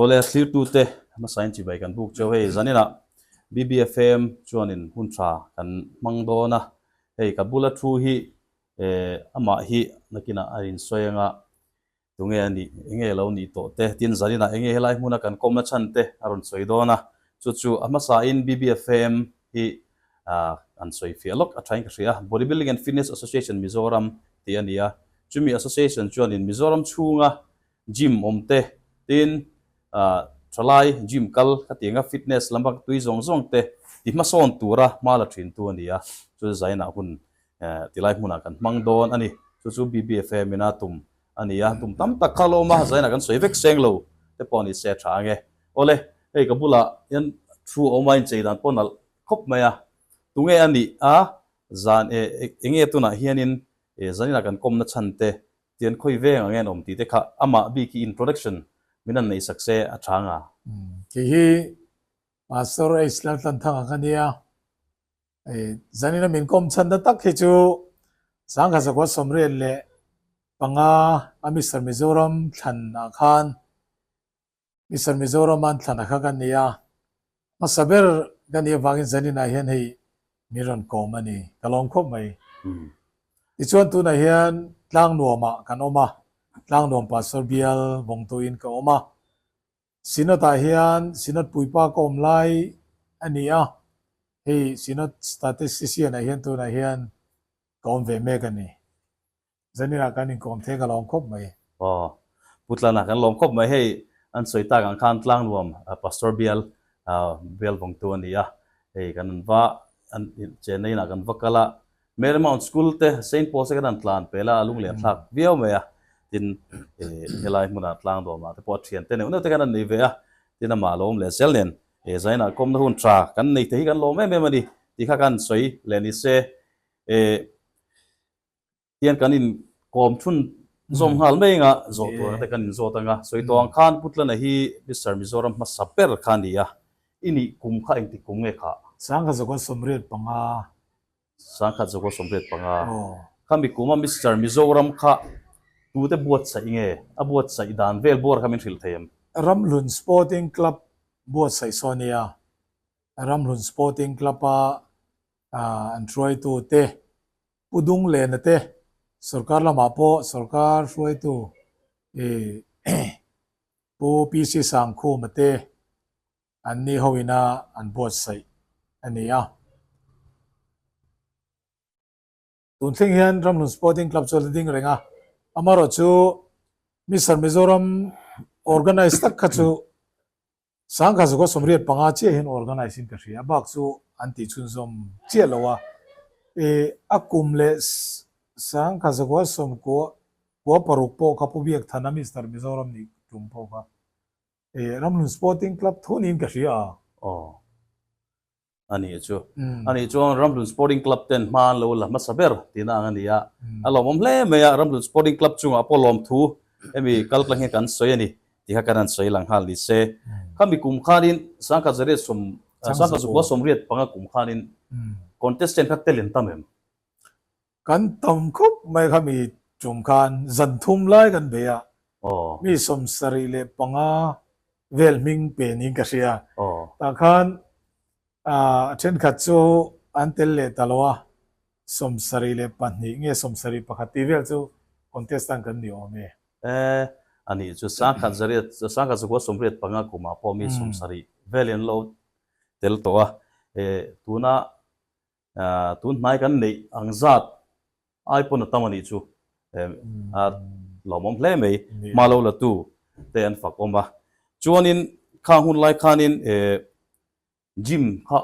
Awle thlirtute hmasain chibai kan buk cheu hei zaninah BBFM chuanin hun tha kan hmang dawn a, hei ka bula thu hi amah hi nakinah a insawi anga Tunge a nih, enge lo nih tawh te, tin zaninah enge helai hmuna kan kawmna chhan te a rawn sawi dawn a, chu chu a hmasain BBFAM hi an sawi fiah lawk a thain ka hria a, Body Building and Fitness Association Mizoram tih a ni a, chumi association chuanin Mizoram chhunga gym awm te, tin thalai gym kal khatianga fitness lama tui zawng zawng te ti hmasawn tura hma la thintu a ni a, chu zainah hun tilai hmunah kan hmang dawn a ni, chu chu BBFAM ina tum a ni a, tum tam tak kha lawm a, zainah kan sawi vek seng lo te pawh ni se a tha ange. Awle, hei ka bulah hian thu a awm a, inchei dan pawh nalh khawp mai a, tunge a nih a, zan e enge tunah hianin e zaninah kan kawmna chhan te tian khawi veng ang en awm tih te kha amah bik hi introduction min han neih sak se a tha anga. Kei hi Pastor H Laltlanthanga ka nia, Zanina min kawm chhan na tak hi chu Sangha Zakua 75 a Mister Mizoram thlan ah khan Mister Mizoram an thlan a kha ka ni a, hmasa ber ka nih avangin zaninah hian hei min rawn kawm a ni, ka lawm khawp mai. Tichuan tunah hian Tlangnuamah kan awm a, Tlangnuam Pastor bial vawngtuin ka awm a, Synod-ah hian Synod puipa ka awm lai a ni a, hei Synod Statistician-ah hian tunah hian ka awm ve mek a ni. Zaninah kan inkawm thei ka lawm khawp mai. Aw, Pu Tlana kan lawm khawp mai. Hei an sawi tak ang khan Tlangnuam Pastor bial bial vawngtu a ni a, hei kan va an chenna inah kan va kal a, Mary Mount School te Saint Paul's te kan han tlan pel a, a lung lian thlak viau mai a, tin helai hmunah tlang dawmah te pawh a thian te neuh neuh te kan han nei ve a, tin amah lo awm leh zel nen he zainah kawmna hun tha kan nei thei hi kan lawm em em a ni tih kha kan sawi leh ni se. Tian kan in kawm thun zawm nghal mai anga zawh tur te kan in zawt anga sawi tawh ang khan Putlana hi Mister Mizoram hmasa ber kha a ni a, i nih kum kha engtik kum nge khah? 1975. 1975. Khami kuma Mister Mizoram kha tute buatsaih nge? A buatsaih dan vel bawr kha min hrilh thei em? Ramhlun Sporting Club buatsaih saw a nia. Ramhlun Sporting Club-a an hruaitu te, Pu Dunglena te, sorkar lamah pawh sorkar hruaitu Pu PC Sangkhuma te an ni ho ina an buatsaih a ni a. Tun thleng hian Ramhlun Sporting Club chu a la ding reng a, amaherawhchu Mister Mizoram organise tak kha chu 1985 chiah hian organise in ka hria, a bak chu an tih chhunzawm chiah lo a, e a kum leh 1996 pawh kha Pu Biakthana Mister Mizoram nih tum pawh kha e Ramhlun Sporting Club thu niin ka hria a. Aw a nih chu. A nih chuan Ramhlun Sporting Club ten hma an lo la hmasa ber tihna ang a ni a, a lawmawm hle mai a, Ramhlun Sporting Club chungah pawh lawmthu hemi kal tlang hian kan sawi a ni tih kha kan han sawi lang nghal ni se. Khami kum khanin 1985 kum khanin contestant kha tel in tam em? Kan tam khawp mai khami tum khan zan thum lai kan bei a, mi 75 vel hming pe niin ka hria. Tah khan a thenkhat chu an tel leh ta lo a, 72 nge 71 tih vel chu contestant kan ni awm e. E, a nih chu 1985 kumah pawh mi 70 velin an lo tel tawh a, e, tuna Tun hnai kan neih ang zat ai pawn a tam a nih chu a lawmawm hle mai. Hma lo la tu te an fak awm a. Chuanin khang hun lai khanin gym kha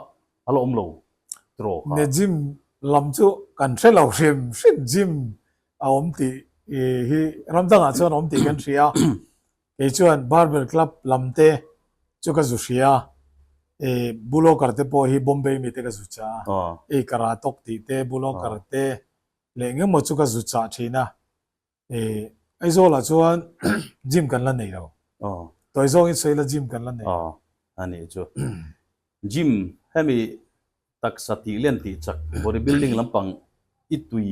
a la awm lo tiraw kha? Ne gym lam chu kan hre lo hrim hrim gym a awm tih hi ram dangah chuan a awm tih kan hria. Kei chuan Barber Club lam te chu ka zu hria a, e Bullocker te pawh hi Bombay mi te ka zu chah a, ei Karatok tih te Bullocker te leh eng emaw chu ka zu chah thin a, e Aizawlah chuan gym kan la nei lo, tawi zawngin sawi ila gym kan la nei lo. A nih chu gym hemi taksa tih len tih chak body building lampang i tui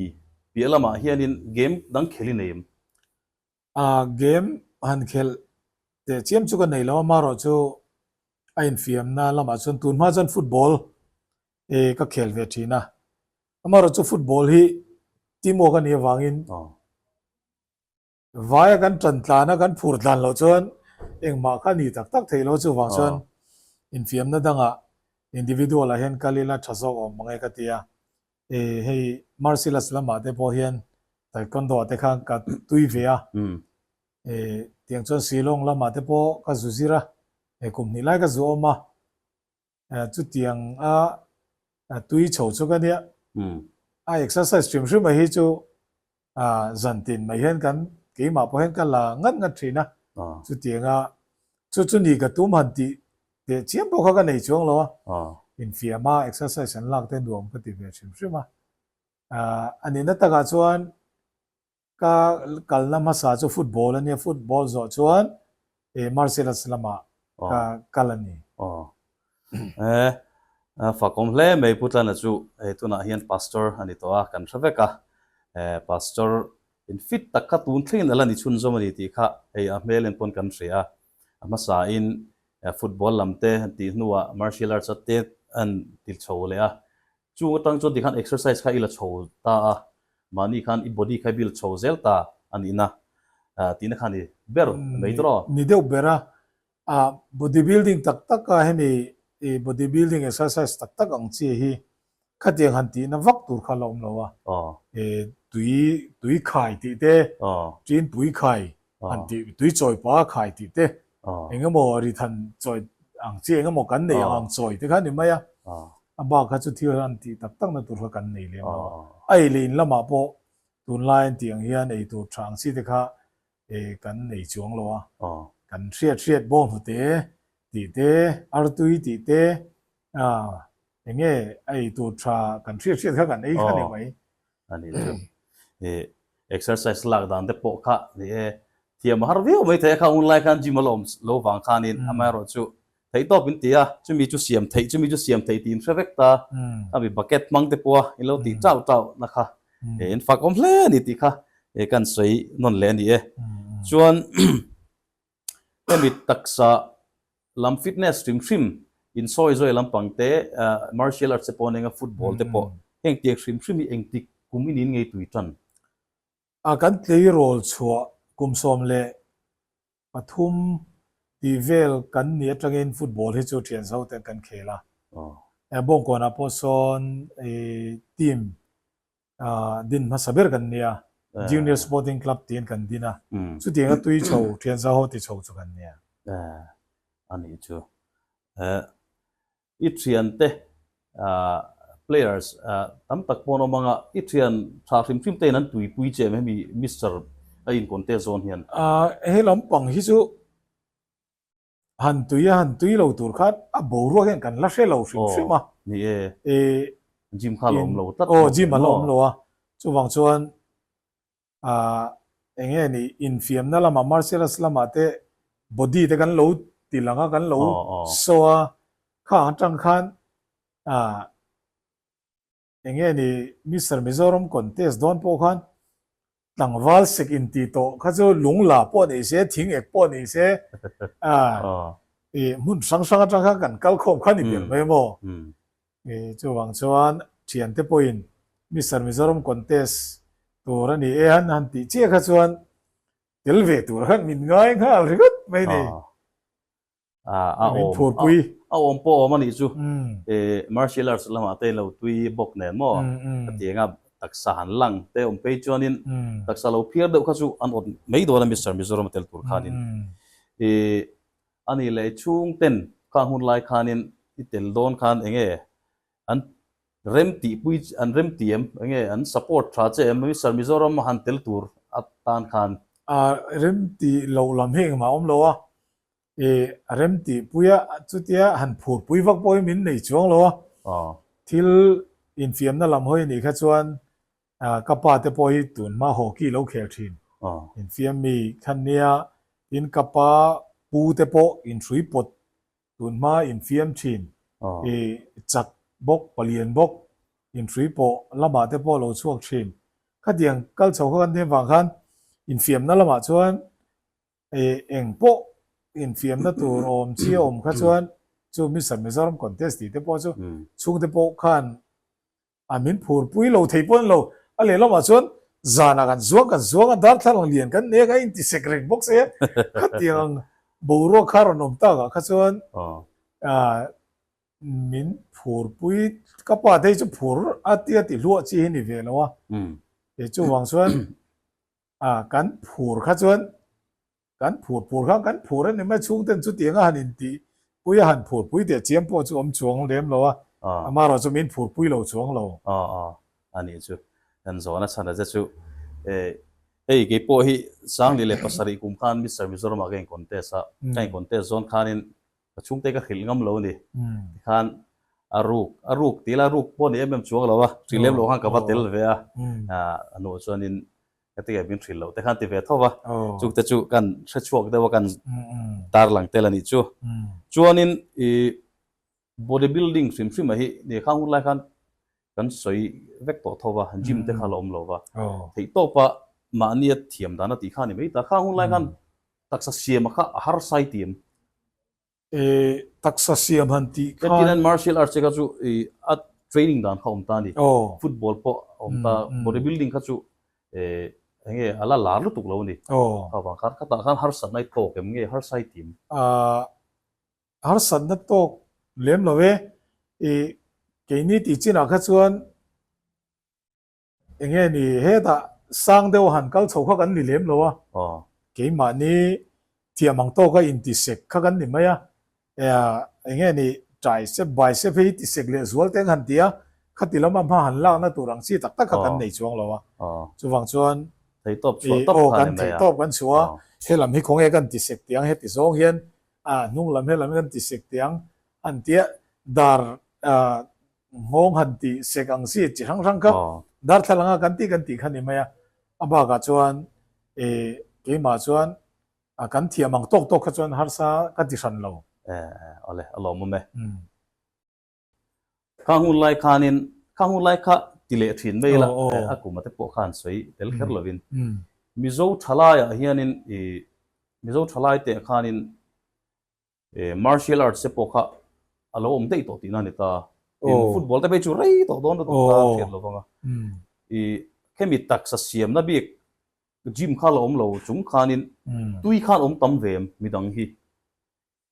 piah lamah hianin game dang khel i nei em? A game han khelh. Teh chiam chu ka nei lo a, amaherawhchu a infiamna lamah chuan tun hma chuan football eh ka khel ve thin a, amaherawhchu football hi teamwork a nih avangin vaia kan tan tlan a, kan phur tlan loh chuan engmah kha a ni tak tak theih lo, chuvang chuan infiamna dangah individual ah hian kal ila tha zawk awm mang e ka ti a, eh hei Marcellus lamah te pawh hian taekwondo ah te khan ka tui ve a. Eh, tiang chuan Shillong lamah te pawh ka zu zir a, eh kum hnih lai ka zu awm a, eh chutiang a tui chho chu ka nia. A exercise hrim hrim a hi chu ah zan tin mai hian kan keimah pawh hian ka la ngat ngat thin a, chutiang a chu chu ni ka tum han tih teh chiam pawh kha ka nei chuang lo a, infiam a exercise an lak te nuam ka ti ve hrim hrim a. Ah a nihna takah chuan Ka kalna hmasa chu football a nia, football zawh chuan eh martial arts lamah ka kal a ni. Aw. Eh, fakawm hle mai Pu Tlana chu hei tunah hian pastor a ni tawh a, kan hre vek a. Eh, pastor in fit tak kha tun thlengin a la ni chhunzawm a ni tih kha hei a hmel en pawn kan hria a. A hmasain football lam te an tih hnuah martial arts a te an ti chho leh a. Chung atang chuan tikhan exercise kha i la chho ta a, mahni khan i body kha i build chho zel ta a nihna tihna kha a ni ber mai tawh. Ni deuh ber a, ah body building tak tak a hemi i body building exercise tak tak ang chi hi khatiang han tihna vak tur kha la awm lo a, tui tui khai tih te, tin pui khai han tih tui chawi pa khai tih te eng emaw ri than chawi ang chi eng emaw kan nei ang ang chawi te kha a ni mai a, a bak kha chu thil han tih tak tak na tur kha kan nei lem lo a, a ei leh in lamah pawh tunlai an tih ang hian ei tur tha ang chi te kha kan nei chuang lo a, kan hriat hriat bawng hnute tih te, artui tih te, eng nge a ei tur tha kan hriat hriat kha kan ei kha ni mai. A ni chu. I exercise lak dan te pawh kha ni e, thiam a har viau mai thei a kha hun lai khan gym a la awm lo vang khanin amaherawh chu theihtawp in ti a, chumi chu siam theih chumi chu siam theih tih in hre vek ta, a mi bucket hmang te pawha in lo tih chau chau na kha in fak awm hle a ni tih kha kan sawi nawn leh a ni e. Chuan Hemi taksa lam fitness hrim hrim, insawi zawi lampang te, martial arts te pawh an eng a, football te pawh heng tiang hrim hrim hi engtik kum in in ngei tui tan? A kan tleirawl chhuah kum 13 tih vel kan nih atangin football hi chu thian zo ten kan khel a. Bawngkawnah pawh sawn team din hmasa ber kan nia, Junior Sporting Club tiin kan din a, chutianga tui chho, thian zau ho ti chho chu kan nia. A nih chu. I thiante players tam tak pawh an awm ang a, i thian tha hrim hrim tein an tuipui che em hemi Mister a in contest zawn hian? He lampang hi chu Han tui a han tui lo tur khan a boruak hian kan la hre lo hrim hrim a. Ni e. Gym kha a la awm lo tlat. Aw gym a la awm lo a. Chuvang chuan ah eng nge ni infiamna lamah martial arts lamah te body te kan lo ti lang a kan lo show a kha atang khan ah Eng nge ni Mister Mizoram contest dawn pawh khan tlangval sek in tih tawh kha chu lung la pawh ni se, thing ek pawh ni se, ih hmun hrang hrang atang khan kan kal khawm kha ni ber mai maw? Ih chuvang chuan thiante pawhin Mister Mizoram contest tur a ni e han han tih chiah kha chuan tel ve tur khan min ngai nghal ringawt mai ni. A awm a awm pawh awm a nih chu martial arts lamah te lo tui bawk nen maw a ti anga taksa han lang te awm phei chuanin taksa lo phiar deuh kha chu an awt mai dawn a Mister Mizoram a tel tur khanin i a nih leh chhung ten khang hun lai khanin i tel dawn khan eng nge an rem tih pui an rem tih em eng nge an support tha che em Mister Mizoram a han tel tur atan khan. A rem tih loh lam hi engmah a awm lo a I rem tihpui a, chutia han phurpui vak pawh hi min nei chuang lo a. Thil infiamna lam hawi anih kha chuan ka pa te pawh hi tun hma hockey lo khel thin. Infiam mi khan nia, tin ka pa pu te pawh inhrui pawt tun hma infiam thin. I chak bawk, palian bawk, inhrui pawh lamah te pawh lo chhuak thin. Khatiang kal chho kha kan them vang khan infiamna lamah chuan eng pawh. infiamna tur awm chi a awm kha chuan chu Mister Mizoram contest tih te pawh chu chhungte pawh khan a min phurpui lo thei pawh a ni lo. A lehlamah chuan zanah kan zuang kan zuang a, darthlalang lian kan nek a, inti sek reng bawk se khatiang ang boruak kha rawn awm takah kha chuan min phurpui ka pa te hi chu phur a tia ti hluah chi hi ni ve lo a. Chuvang chuan kan phur kha chuan Kan phur phur khan kan phur a ni mai, chhungten chutiang a han intih pui a han phur pui teh chiam pawh chu awm chuang lem lo a, amaherawh chu min phur pui lo chuang lo. Aw aw a nih chu, kan zawn a chhan a che chu hei kei pawh hi 2007 kum khan Mister Mizoram ah ka in contest a, ka in contest zawn khanin ka chhungte ka hrilh ngam lo a ni, tikhan a ruk a ruk tih ila ruk pawh a ni em em chuang lo a, hrilh lem loh khan ka va tel ve a, a hnuah chuanin Ka ti min hrilh loh te khan ti ve tho va, chungte chu kan hre chhuak deuh a kan tarlang tel a nih chu. Chuanin i body building hrim hrim a hi ni khang hun lai khan kan sawi vek tawh tho va, gym te kha la awm lo va, theihtawpa mahnia thiam dan a tih kha a ni mai ta. Khang hun lai khan taksa siama kha a harsai tih em? Taksa siam han tih khan. Entirnan martial arts te kha chu a training dan kha awm ta a ni. Football pawh a awm ta. Body building kha chu eng nge a la lar lutuk lo a ni. Kha vang khan khatah khan harsatna i tawk em nge harsa i tim? Harsatna tawk lem lo e. Keini tih chinah kha chuan Enge ni hetah sang deuh han kal chho kha kan ni lem lo a, keimahni thiam ang tawka intisek kha kan ni mai a, enge ni tricep, bicep hei tisek leh zual te ang han ti a, khati lama hma han lakna tur ang chi tak tak kha kan nei chuang lo a, chuvang chuan aw kan theihtawp kan chhuah a, helam hi khawnge kan tisek tih ang heti zawng hian hnung lam helam hi kan tisek tih ang han tia dar Nghawng han tih sek ang si chi hrang hrang kha darthlalanga kan tih kan tih kha ni mai a, a bakah chuan eh keimah chuan a kan thiam ang tawk tawk kha chuan harsa ka ti hran lo. Eh awle a lawmawm e. Kha hun lai khanin kha hun lai kha ti leh thin mai ila a kum a te pawh khan sawi tel kher lovin Mizo thalaiah hianin ih Mizo thalai teh khanin Martial arts te pawh kha a lo awm daih tawh tihna a ni ta. Tin, football te phei chu rei tawh dawn lutuk kha hriat lo vang a. I khemi taksa siamna bik gym kha la awm lo chung khanin tui khan awm tam ve em midang hi.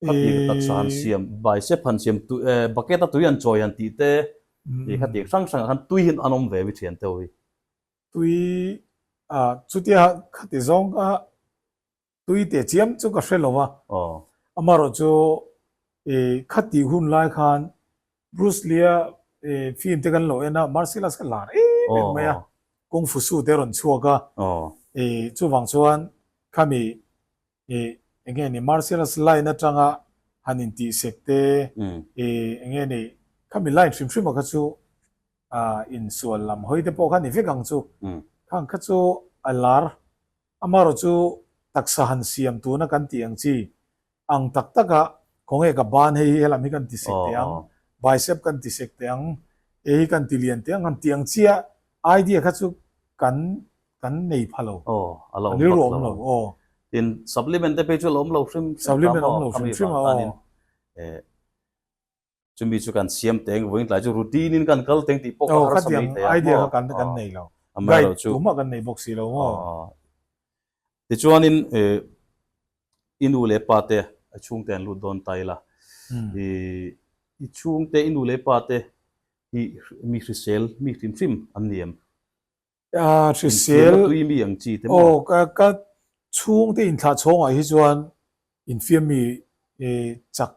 Khatiang taksa han siam, bicep han siam, bucket a tui han chawi han tih te, i khatiang hrang hrangah khan tui hi an awm ve mi thian te ho hi. Tui, chutia khati zawng kha Tui teh chiam chu ka hre lo a, amaherawh chu khatih hun lai khan Bruce Lee-a film te kan lo en a, martial arts kha lar em em mai a, Kung Fu Su te rawn chhuak a, chuvang chuan khami eng nge ni martial arts line atanga han intihsek te, eng nge ni khami line hrim hrim a kha chu insual lam hawi te pawh kha ni vek ang chu, khang kha chu a lar Amaherawh chu taksa han siam tuna kan tih ang chi ang tak taka khawnge ka ban hei hi helam hi kan ti sek teh ang, bicep kan ti sek teh ang, hei hi kan ti lian teh ang han tih ang chiah idea kha chu kan kan nei pha lo. Aw, a la awm vak lo. Aw. Tin, supplement te phei chu a la awm lo hrim hrim Supplement a awm lo hrim hrim a, aw. Chumi chu kan siam teng vawiin tlai chu routine in kan kal teng tih pawh ka harsa mai thei a maw? Idea kha kan nei lo. Guide tumah kan nei bawk si lo maw? Tichuanin i nu leh pa te i chhungte an lut dawn ta ila. I chhungte i nu leh pa te hi mi hrisel mi hrim hrim an ni em? Hrisel tui mi ang chi te maw? Aw ka ka chhungte inthlah chhawngah hi chuan infiam mi chak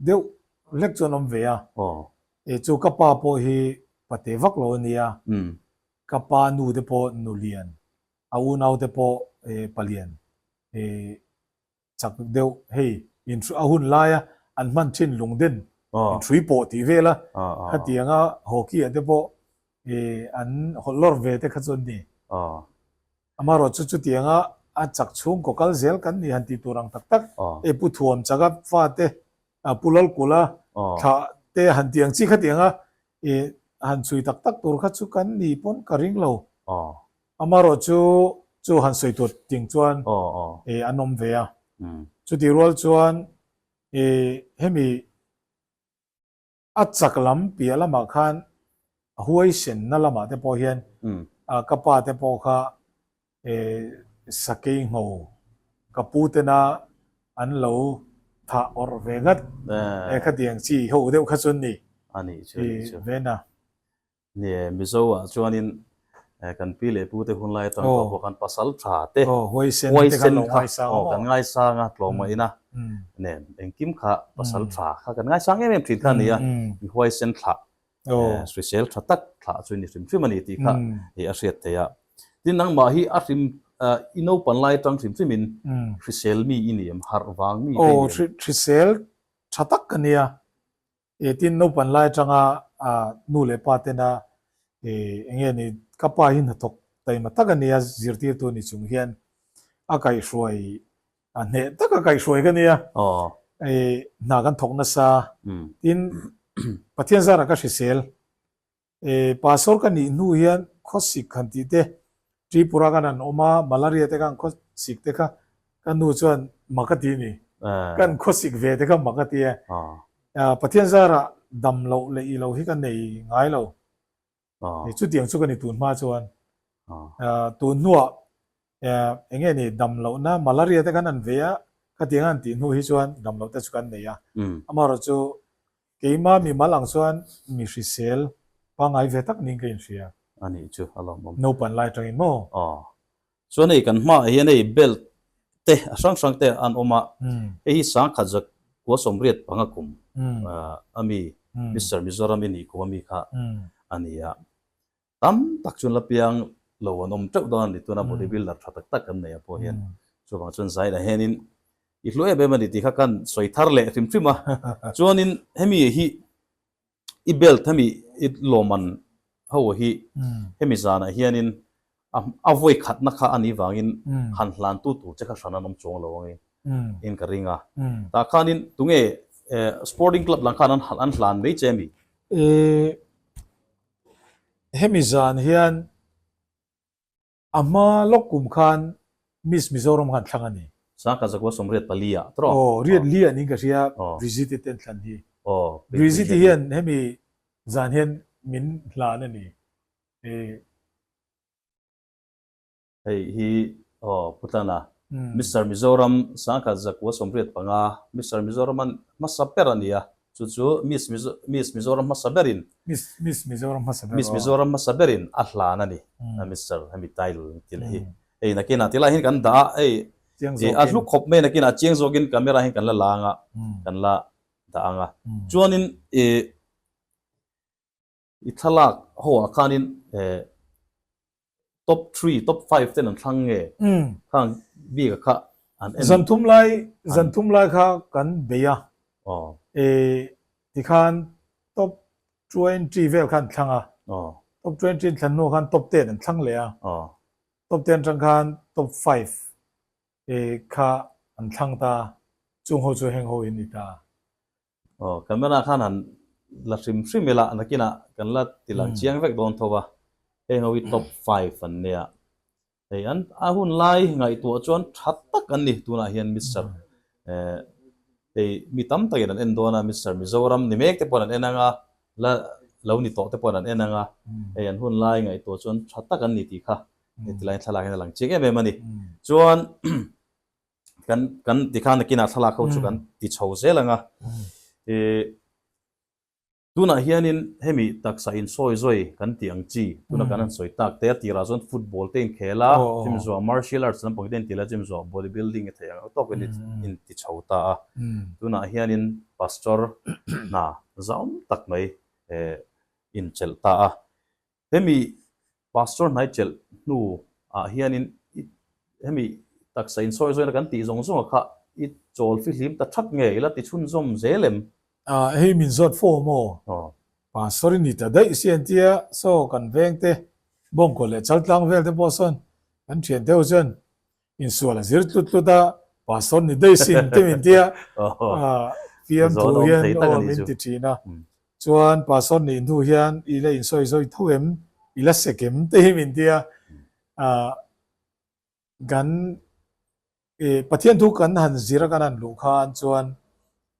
deuh hlek chuan awm ve a. Chu ka pa pawh hi pate vak lo a nia. Ka pa nu te pawh nu lian, a unau te pawh palian chak deuh hei in a hun laia an hman thin lungden in hrui pawh tih vel a khatianga hockey ah te pawh an hawlh lawr ve te kha chu an ni. Amaherawh chu chutianga a chak chhungkaw kal zel kan ni han tih tur ang tak tak hei Pu Thuam chaka fate Pu Lalkula thlah te han tih ang chi khatianga han chhui tak tak tur kha chu kan ni pawn ka ring lo. Amaherawh chu chu han sawi tur ting chuan an awm ve a. Chutih rual chuan ih hemi a chak lam piah lamah khan a huaisenna lamah te pawh hian ka pa te pawh kha ih sakei ngho ka pu tena an lo thah awrh ve ngat khatiang chi ho deuh kha chu an ni ih vena. Nie, Mizo ah chuanin kan pi leh pu te hun lai atang tawh pawh khan pasal tha te huaisen kha aw kan ngaisang a tlawmngaihin a nen engkim kha pasal tha kha kan ngaisang em em thin kha a ni a, mi huaisen thlah hrisel tha tak thlah chu ni hrim hrim a ni tih kha a hriat theih a. Tin nangmah hi a hrim i naupan lai atang hrim hrimin hrisel mi i ni em, harh vang mi te i ni em? Aw hrisel tha tak ka nia. E tin naupan lai atanga nu leh pa tena e enge ni ka pa hi hnathawk taima tak a nia zirtirtu ni chung hian a kaihhruai a hneh tak a kaihhruai ka nia e hna kan thawk nasa tin Pathian zarah ka hrisel E pastor ka nih hnu hian khawsik han tih te, Tripura khan an awm a, malaria te khan khawsik te kha ka nu chuan mak a ti a ni. Kan khawsik ve te kha mak a ti a. Pathian zarah dam loh leh i lo hi ka nei ngai lo. Chutiang chu ka ni tun hma chuan. Tun hnuah eng nge ni dam lohna malaria te khan an ve a, khatiang an tih hnu hi chuan dam loh te chu kan nei a. Amaherawhchu Keima mimal ang chuan mi hrisel pangngai ve tak niin ka inhria. A nih chu a lawmawm. Naupan lai atangin maw? Aw. Chuan hei kan hmaah hian hei belt te a hrang hrang te an awm a, hei hi sangkhat zak kua 85 kum a mi Mister Mizoram i nih kum a mi kha a ni a. Tam tak chuan la piang lo an awm teuh dawn a ni tuna body builder tha tak tak kan nei ah pawh hian chuvang chuan zaina hianin i hlu em em a ni tih kha kan sawi thar leh hrim hrim a chuanin hemi hi i belt hemi i lawmman ho hi hemi zanah hianin a vawi khatna kha a nih vangin han hlan tu tur che kha hran an awm chuang lo ang in ka ring a tah khanin tunge sporting club lang khan an hlan mai che ami? Hemi zan hian a hma lawk kum khan Miss Mizoram khan thlang a ni. Sangkhat zakua 84 ah tawh. Aw, riat li ah niin ka hria Brigitte te an thlan hi. Brigitte hian hemi zan hian min hlan a ni. Hei hi aw Pu Tlana, Mister Mizoram 1985, Mister Mizoram an hmasa ber a ni a, chu chu Miss Miss Mizoram hmasa berin Miss Miss Mizoram hmasa ber Miss Mizoram hmasa berin a hlan a ni, Mister hemi title an ti leh hi. Hei nakinah tilai hian kan dah a, hei a hlu khawp mai nakinah chiang zawkin camera hian kan la lang a, kan la dah ang a. Chuanin ih I thlalak ho ah khanin top three, top five ten an thlang nge? Khang bik a kha an en. Zan thum lai, zan thum lai kha kan bei a. Tikhan top 20 vel kha an thlang a. Top 20 an thlan hnuah khan top 10 an thlang leh a. Top 10 atang khan top five kha an thlang ta. Chung ho chu heng ho in ni ta. Aw, camera khan han la hrim hrim ila nakinah kan la ti lang chiang vek dawn tho a, heng ho hi top five an nia. Hei an a hun lai ngaihtuah chuan tha tak an ni tunah hian Mister eh hei mi tam takin an en dawn a, Mister Mizoram ni mek te pawhin an en ang a, la lo ni tawh te pawhin an en ang a, hei an hun lai ngaihtuah chuan tha tak an ni tih kha heti laiin thlalak hian a lang chiang em em a ni. Chuan kan kan tikhan nakinah thlalak ho chu kan ti chho zel ang a ih tunah hianin hemi taksa insawi zawi kan tih ang chi tuna kan han sawi tak te a tirah chuan football te inkhel a chumi zawh martial arts lampang te inti la chumi zawh body building a theih ang tawkin in ti chho ta a tunah hianin pastor hna zau tak mai eh inchelh ta a. Hemi Pastor Hnaichelh hnu ah hianin i hemi taksa insawi zawina kan tih zawng zawng ah kha i chawl fihlim ta thak nge i la ti chhunzawm zel em? Ah hei min zawt fo maw? Aw. Pastor i ni ta daih si an tia saw kan veng te Bawngkawn leh Chaltlang vel te pawh sawn kan thian deuh chuan insual a zir tlut tlut a Pastor ni daih sin te min tia ah fiamthu hian aw min ti thin a. Chuan Pastor nih hnu hian i la insawi zawi tho em, i la sek em te hi min tia, ah kan. Pathian thu kan han zir a kan han luh khan chuan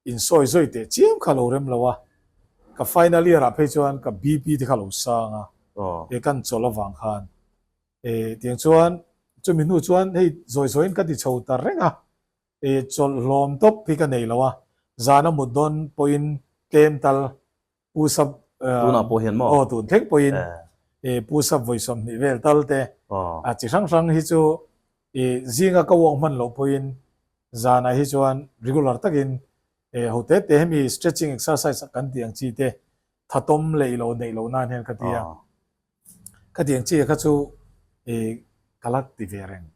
insawi zawi teh chiam kha lo rem lo a, ka final year ah phei chuan ka BP te kha lo sang a, he kan chawlh avang khan. Tiang chuan chumi hnu chuan hei zawi zawiin ka ti chho ta reng a, chawlh hlawm tawp hi ka nei lo a, zana mut dawn pawhin tlem tal Pu Sap Tunah pawh hian maw? Aw tun thleng pawhin Pu Sap vawi 20 vel tal te a chi hrang hrang hi chu zinga ka walk hman loh pawhin zanah hi chuan regular takin ho te te hemi stretching exercise kan tih ang chi te thatawm leh ilo neih loh nan hian ka ti a. Ka tih ang chi kha chu ka la ti ve reng.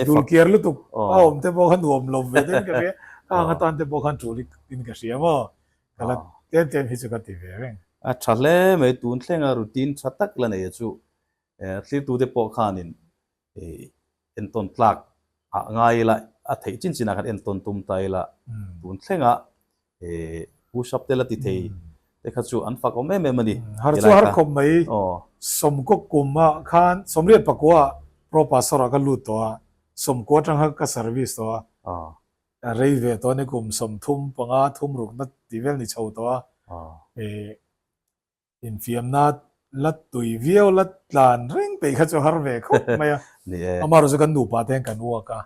Dul kiar lutuk a awm te pawh kha nuam lo ve deuhin ka hria, ka ang atan te pawh khan tul in ka hria maw? Ka la tlem tlem hi chu ka ti ve reng. A tha hle mai, tun thlenga routine tha tak la nei a chu thlirtute pawh khanin entawn tlak ah ngai ila, a theih chin chinah khan entawn tum ta ila, tun thlenga push up te la ti thei te kha chu an fak awm em em a ni. Har chu har khawp mai, sawmkaw kumah khan sawmriat pakua pro pastor ah ka lut tawh a, sawmkua atang kha ka service tawh a, a rei ve tawh a ni kum 30 panga thum rukna tih vel ni chho tawh a, Infiamna la tui viau la tlan reng peih kha chu har ve khawp mai a. Ni e. Amaherawhchu kan nupa te hian kan uak a.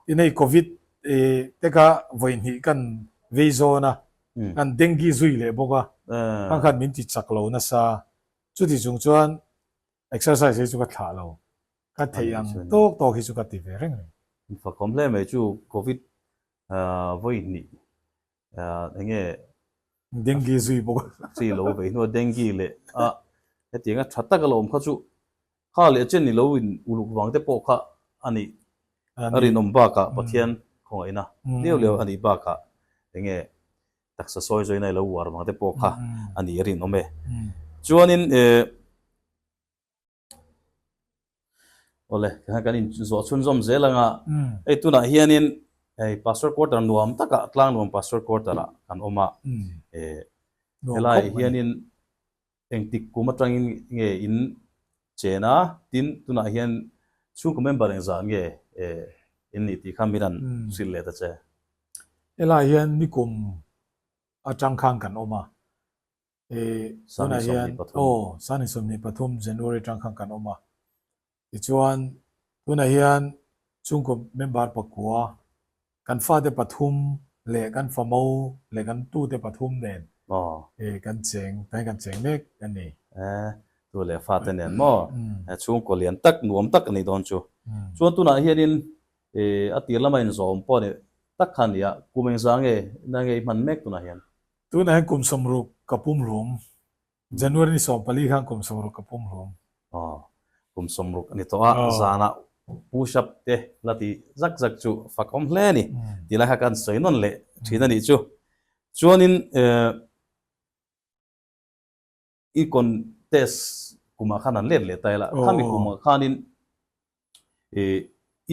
Tin hei Covid te kha vawi hnih kan vei zawn a, kan dengue zui leh bawk a, khang khan min ti chak lo nasa. Chuti chung chuan exercise hi chu ka thlah lo. Ka theih ang tawk tawk hi chu ka ti ve reng reng. Infakawm hle mai chu Covid vawi hnih enge Dengue zui bawk a. Chi lo vei hnuah dengue leh a hetianga tha tak a lo awm kha chu kha leh chen ni lo in uluk vang te pawh kha a nih a rinawm bakah Pathian khawngaihna liau liau a nih bakah enge taksa sawi zawina i lo uar vang te pawh kha a nih a rinawm e. Chuanin eh. Awle, tikhan kan inzawh chhunzawm zel anga hei tunah hianin hei Pastor Quarter nuam takah tlang nuam Pastor Quarter ah kan awm a, eh helaiah hianin engtik kum atangin nge in chen a, tin tunah hian chhungkaw member engzah nge eh in nih tih kha min han hrilh leh ta che. Helaiah hian nikum atang khan kan awm a, Tunah hian aw 2023 January atang khan kan awm a, tichuan tunah hian chhungkaw member pakua kan fate pathum leh kan famo leh kan tute pathum nen kan cheng tah hian kan cheng mek a ni. Tu leh fate nen maw chhungkaw lian tak nuam tak a nih dawn chu. Chuan tunah hianin a tir lama inzawm pawh a ni tak kha a ni a, kum engzah nge na nge i hman mek tunah hian? Tunah hian kum 60 ka pum hlum. January ni 14 khan kum 60 ka pum hlum. Aw, kum 60 a ni tawh a, zanah push up te la ti zak zak chu fak awm hle a ni tih lai kha kan sawi nawn leh thin a nih chu. Chuanin i contest kumah khan an let leh ta ila, khami kumah khanin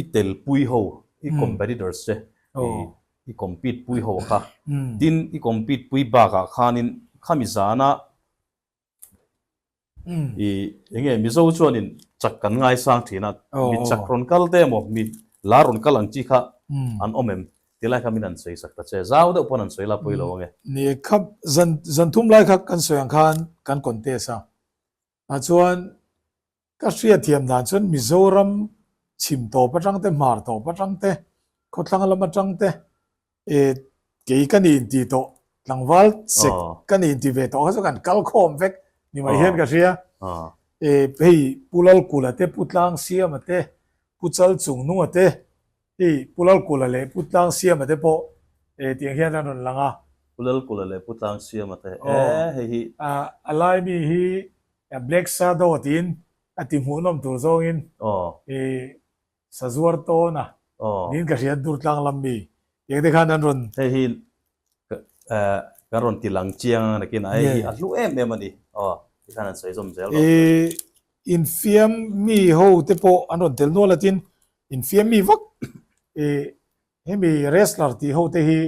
i tel pui ho, i competitors te, i compete pui ho kha, tin i compete pui bakah khanin khami zana i enge Mizo chuanin chak kan ngaisang thin a, mi chak rawn kal te emaw mi lar rawn kal ang chi kha an awm em? Tilai kha min an sawi sak ta che, zau deuh pawn an sawi la pawi lo ange. Ni kha zan zan thum lai kha kan sawi ang khan kan contest a, ah chuan Ka hriatthiam dan chuan Mizoram chhim tawp atang te, hmar tawp atang te, khawthlang lam atang te eh kei ka ni inti tawh, tlangval sek ka ni inti ve tawh kha chu kan kal khawm vek ni mai hian ka hria. Eh hei Pu Lalkula te, Pu Tlangsiama te, Pu Chalchungnunga te, hei Pu Lalkula leh Pu Tlangsiama te pawh eh tiang hian an rawn lang a. Pu Lalkula leh Pu Tlangsiama te eh hei hi. A lai mi hi Black Shadow tiin a ti hmuhnawm tur zawngin i sazuar tawn a niin ka hria Durtlang lam mi tiang te khan an rawn Hei hi kan rawn ti lang chiang a nakin a hei hi a hlu em em a ni aw tikhan an sawi zawm zel rawh. I infiam mi ho te pawh an rawn tel nual a tin infiam mi vak i hemi wrestler tih ho te hi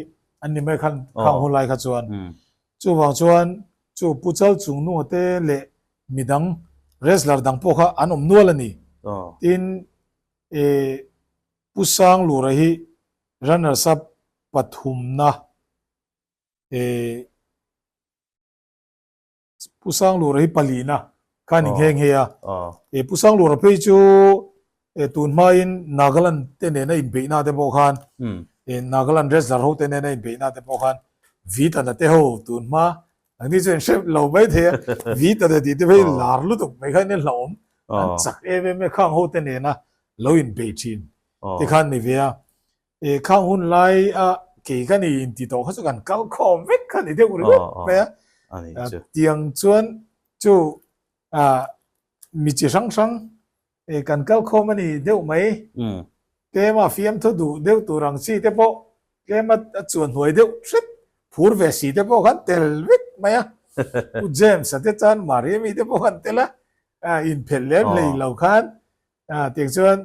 an ni mai khan khang hun lai kha chuan chuvang chuan chu Pu Chal Chungnunga te leh midang wrestler dang pawh kha an awm nual a ni. Tin, Pu. Pu Sanglura hi runners up pathumna eh Pu Sanglura hi palina kha ni nghe nghe a. E Pu Sanglura phei chu e tun hmain Nagaland te nena inbeihna te pawh khan e Nagaland wrestler ho te nena inbeihna te pawh khan Vitana te ho tun hma nangni chu in hre lo mai thei a Vitana tih te phei lar lutuk mai khan in hlauhawm an chak em em e khang ho te nena lo inbei thin te khan ni ve a. E khang hun lai a kei ka ni in ti tawh kha chu kan kal khawm vek kha ni deuh ringawt mai a. Tiang chuan chu mi chi hrang hrang e kan kal khawm a ni deuh mai. Tlema fiamthu duh deuh tur ang chi te pawh tlema a chuan hnuai deuh hret phur ve si te pawh khan tel vek mai a. Pu James a te chuan Mariami te pawh khan tel a, inphelh lem hlei lo khan tiang chuan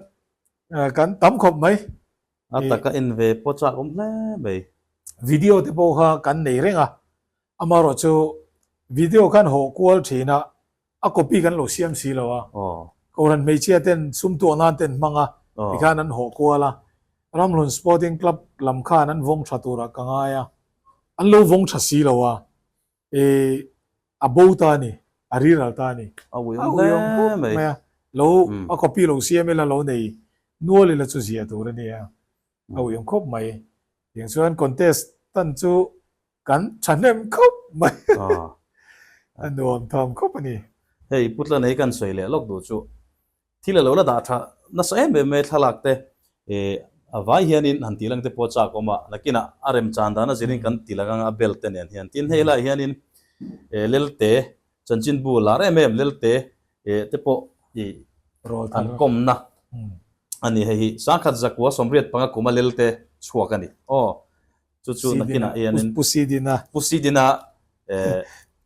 Kan tam khawp mai. A taka en ve pawh chak awm hle mai. Video te pawh kha kan nei reng a, amaherawh chu video khan hawh kual thin a, a copy kan lo siam si lo a, Kohhran hmeichhia ten sum tuah nan ten hmang a, tikhan an hawh kual a, Ramhlun Sporting Club lam khan an vawng tha turah ka ngai a, an lo vawng tha si lo a, E a bo ta a ni, a riral ta a ni. A uiawm hle mai. A, lo a copy lo siam ila lo nei nual ila chu zia tur a nia. A uiawm khawp mai. Tiang chuan contest tan chu kan thahnem khawp mai. A nuam tham khawp a ni. Hei Putla nei kan sawi leh lawk duh chu Thil a lo la dah tha nasa em em mai thlalak te eh a vai hianin han tih lang te pawh chak awm a, nakinah a remchan dan a zirin kan ti lang anga a belt te nen hian. Tin hei lai hianin eh Lelte chanchinbu lar em em Lelte eh te pawh ih an kawmna a ni hei hi. Sangkhat zakua 85 kuma Lelte chhuak a ni. Aw. Chu chu nakinah hianin Pu Sidina Pu Sidina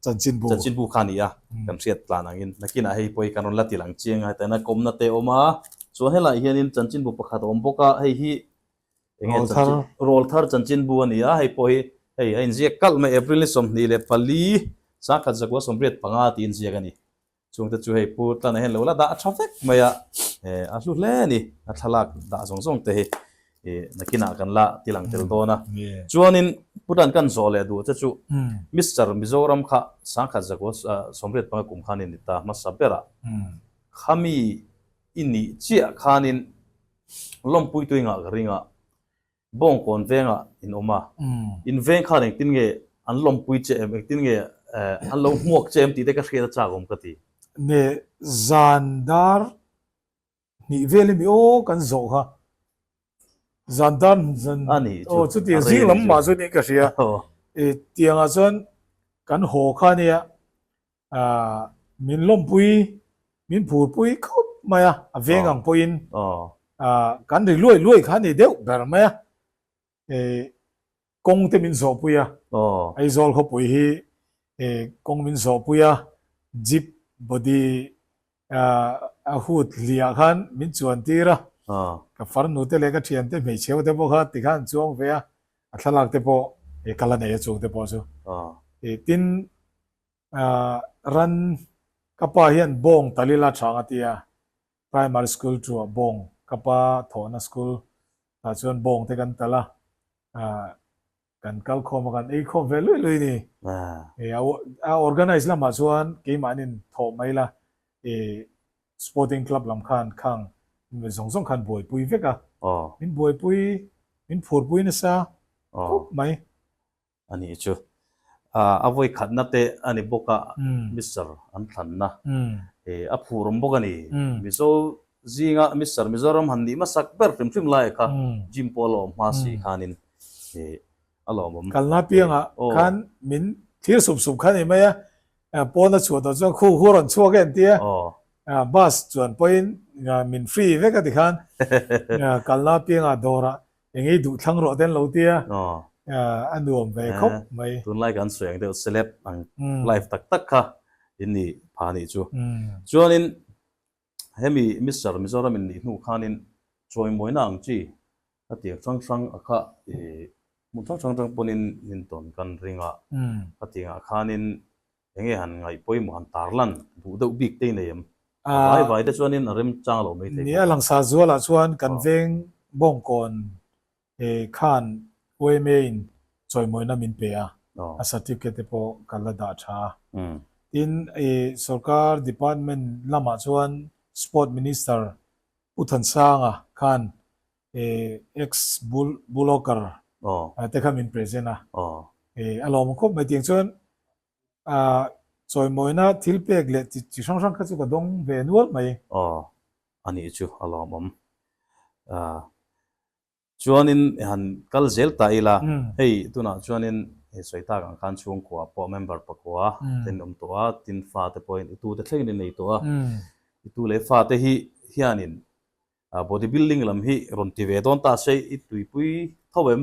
chanchinbu chanchinbu kha a ni a, kan hriat tlan angin nakinah hei pawh hi kan rawn la ti lang chiang a, hetiang kawmna te a awm a, chuan helaiah hianin chanchinbu pakhat a awm bawk a, hei hi eng nge chanchin Rawlthar chanchinbu a ni a, hei pawh hi hei a inziak kalh mai April ni 24 1985 tih inziak a ni. Chungte chu hei Pu Tlana hian lo la dah tha vek mai a, a hlu hle a ni. A thlalak dah zawng zawng te hi nakinah kan la ti lang tel dawn a. Chuanin Pu Tlan kan zawh leh duh che chu Mister Mizoram kha 10,000 zakua 85 kum khan i ni ta hmasa berah khami i nih chiah khanin lawmpuitu i ngah ka ring a. Bawngkawn vengah in awm a, in veng khan engtin nge an lawmpui che em, engtin nge an lo hmuak che em tih te ka hriat a chak awm ka ti. Ne zan dar hnih vel emi aw kan zawh kha, zan dar zan aw chuti zing lam mah chu niin ka hria, tiangah chuan kan haw kha ania Min lawmpui, min phurpui khawp mai a, a veng ang pawhin kan ri luai luai kha a ni deuh ber mai a. Kawng te min zawhpui a, Aizawl khawpui hi kawng min zawhpui a, jeep body a hood hliah khan min chuan tir a, ka farnu te leh ka thiante hmeichhe ho te pawh kha tikhan an chuang ve a, a thlalak te pawh ka la nei a chung te pawh chu. Tin, Ran ka pa hian bawng talila chang a tia, primary school chu bawng ka pa thawhna school tah chuan bawng te kan tal a, kan kal khawm a kan ei khawm ve lui lui ni. A organize lamah chuan keimahnin thawh mai la, sporting club lam khan khang zawng zawng khan buaipui vek a, min buaipui min phurpui nasa khawp mai. A nih chu. A vawi khatna te a ni bawk a, Mister an thlanna a phur awm bawk a ni. Mizo zinga Mister Mizoram han nih hmasak ber hrim hrim lai kha gym pawh a lawm hma si khanin a lawmawm. Kalna piangah khan min thlir sup sup kha a ni mai a, pawn a chhuah tawh chuan khu khu rawn chhuak em tia bus chuan pawhin min free vek a tikhan kalna piangah dawrah Eng ei duh thlang rawh te an lo tia, a nuam ve khawp mai. Tunlai kan sawi ang deuh celeb ang live tak tak kha in nih pha nih chu. Chuanin hemi Mister Mizoram in nih hnu khanin chawimawina ang chi a tiang hrang hrang a kha hmun hrang hrang atang pawhin in tawn kan ring a, a tiangah khanin Enge han ngaih pawimawh han tarlan duh deuh bik te i nei em? A vai vai te chuanin a remchang lo mai thei bawk a. Nia, Langsa zualah chuan kan veng. Bawngkawn khan yma in chawimawina min pe a, a certificate te pawh ka la dah tha a. Tin, sorkar department lamah chuan Sport Minister Pu Thansanga khan ex Bullocker te kha min present a, a lawm khawp mai tiang chuan chawimawina thil pek leh chi hrang hrang kha chu ka dawng ve nual mai. Aw, a nih chu a lawmawm. Chuanin i han kal zel ta ila, hei tunah chuanin i sawi tak ang khan chhungkua pawh member pakua te an awm tawh a, tin fate pawhin i tute thlengin an nei tawh a, i tu leh fate hi hianin body building lam hi rawn ti ve dawn ta se i tuipui tho em?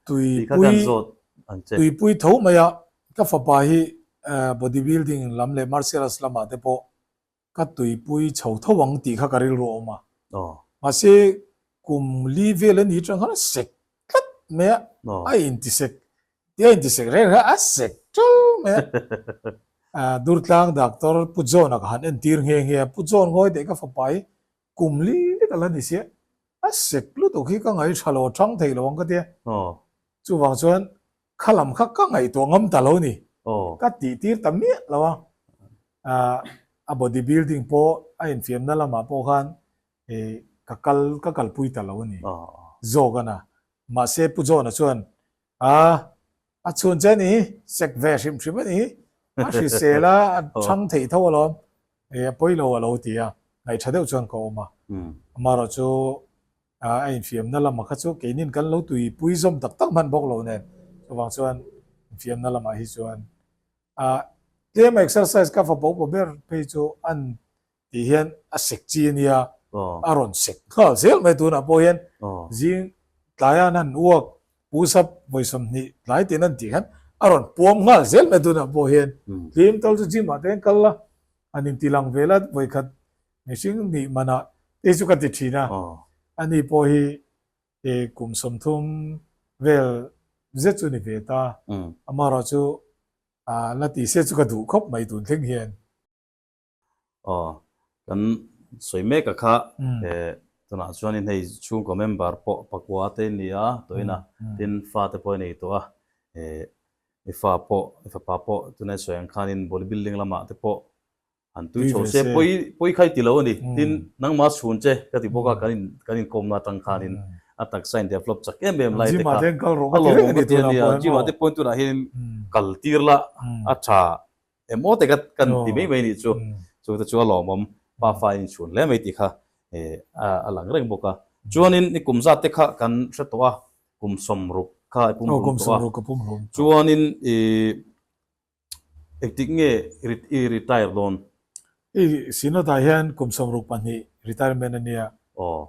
Tuipui tuipui tho mai a, ka fapa hi body building lam leh martial arts lamah te pawh ka tuipui chho tho ang tih kha ka rilru a awm a. Mahse kum li vel a ni atang khan a sek tlat mai a, a intisek tia intisek reng reng a sek ṭal mai a. Durtlang doctor Pu John-a ka han entir nghe nghe a, Pu John ngawi teh ka fapa hi kum li lek a la ni sia, a sek lutuk hi ka ngaih tha lo thang thei lo ang ka tia. Chuvang chuan kha lam kha ka ngaihtuah ngam ta lo ni. Ka tih tir ta miah lo a. A body building pawh a infiamna lamah pawh khan ka kal ka kalpui ta lo a ni zawk a na. Mahse Pu John-a chuan a a chhun che a ni hi, sek ve hrim hrim a ni hi, a hrisel a, a thang theih tho alawm, a pawi lo a lo ti a, ngaihtha deuh chuan ka awm a. Amaherawhchu a infiamna lamah kha chu keinin kan lo tuipui zawm tak tak hman bawk lo nen, chuvang chuan infiamna lamah hi chuan tlem exercise ka fa pawh ber phei chu an tih hian a sek chi a nia, a rawn sek nghal zel mai tunah pawh hian zing tlaia an han uak pusap vawi 20 tlai tiin an tih khan a rawn puam nghal zel mai tunah pawh hian tlim tal chu gym ah te hian kal la an inti lang vel a vawikhat mihring nih manah tei chu ka ti thin a, ani pawh hi kum 30 vel zet chu ni ve ta, amaherawhchu la ti se chu ka duh khawp mai tun thleng hian. Aw, kan sawi mek a kha tunah chuanin hei chhungkaw member pawh pakua te ni a tawhin a, tin fate pawh a nei tawh a, i fa pawh i fapa pawh tunah i sawi ang khanin body building lamah te pawh han tui chho se pawi pawi kha i ti lo a ni, tin nangmah chhun che ka ti bawk a kan in kan inkawmna atang khanin a taksa in develop chak em em lai te kha a lawmawm ka ti a nia, gym ah te pawhin tunah hian kal tir la a tha. Emaw te ka kan ti mai mai nih chu. Chu te chu a lawmawm pa fa in chhun hle mai tih kha a lang reng bawk a. Chuanin i kum zat te kha kan hre tawh a, kum 60 kha i pum hlum tawh a. Chuanin i engtik nge i retire dawn? I Synod ah hian kum 62 retirement a nia.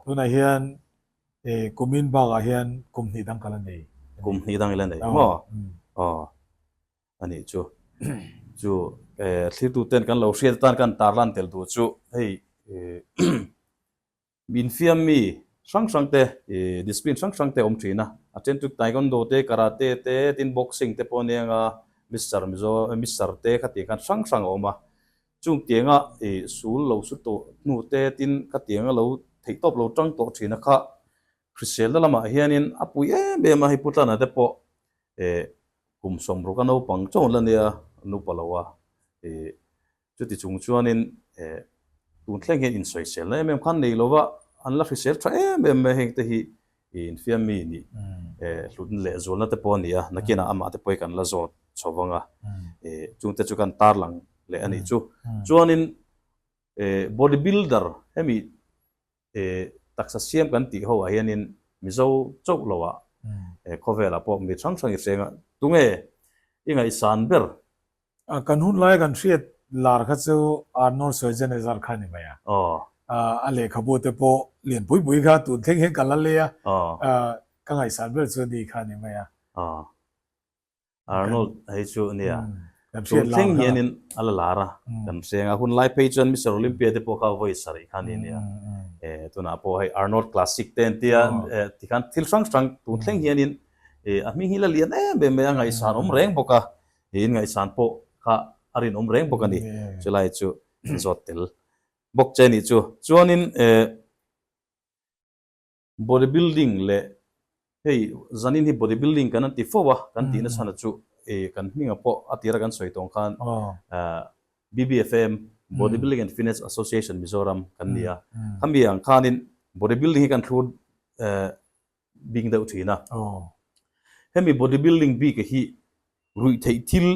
Tunah hian kumin bakah hian kum hnih dang ka la nei. Kum hnih dang i la nei maw? Aw. A nih chu. Chu thlirtuten kan lo hriat atan kan tarlan tel duh chu hei infiam mi hrang hrang te discipline hrang hrang te awm thin a. A then chu taekwondo te, karate te, tin boxing te pawh a nia nga Mister Mizo Mister te khatiang khan hrang hrang a awm a. Chung tianga sul lo su tawh hnu te tin khatianga lo theihtawp lo tang tawh thin a kha hriselna lamah hianin a pui em em a hei Pu Tlana te pawh Kum 60 a naupang chawn la nia nupa lo a, ih chuti chung chuanin eh tun thleng hian insawiselna em em khan nei lo va, an la hrisel tha em em mai heng te hi ih infiam mi nih eh hlutna leh zualna te pawh a ni a, nakinah amah te pawh hi kan la zawt chho vang a, ih chungte chu kan tarlang leh a nih chu. Chuanin eh body builder hemi Taksa siam kan tih ho ah hianin Mizo chauh lo ah khawvelah pawh mi hrang hrang i hreng a, tunge i ngaihsan ber? Kan hun laia kan hriat lar kha chu Arnold Schwarzenegger kha a ni mai a. A lehkhabu te pawh lian pui pui kha tun thleng hian ka la lei a, ka ngaihsan ber chu ani kha a ni mai a. Arnold hei chu nia tun thleng hianin a la lar a, kan hreng a, hun lai phei chuan Mister Olympia te pawh kha vawi sarih kha ni nia, tunah pawh hei Arnold Classic te an tia tikhan thil hrang hrang tun thleng hianin a hming hi la lian em em mai a, ngaihsan awm reng bawk a, in ngaihsan pawh kha a rinawm reng bawk a ni, chulai chu zawt tel bawk che nih chu. Chuanin. Body building leh hei zanin hi body building kan an ti fo a, kan tihna chhan chu kan hminga pawh a tira kan sawi tawng khan BBFM, Body Building and Fitness Association Mizoram kan ni a, khami ang khanin body building hi kan thlur bing deuh thin a. Hemi body building bik hi ruih theih thil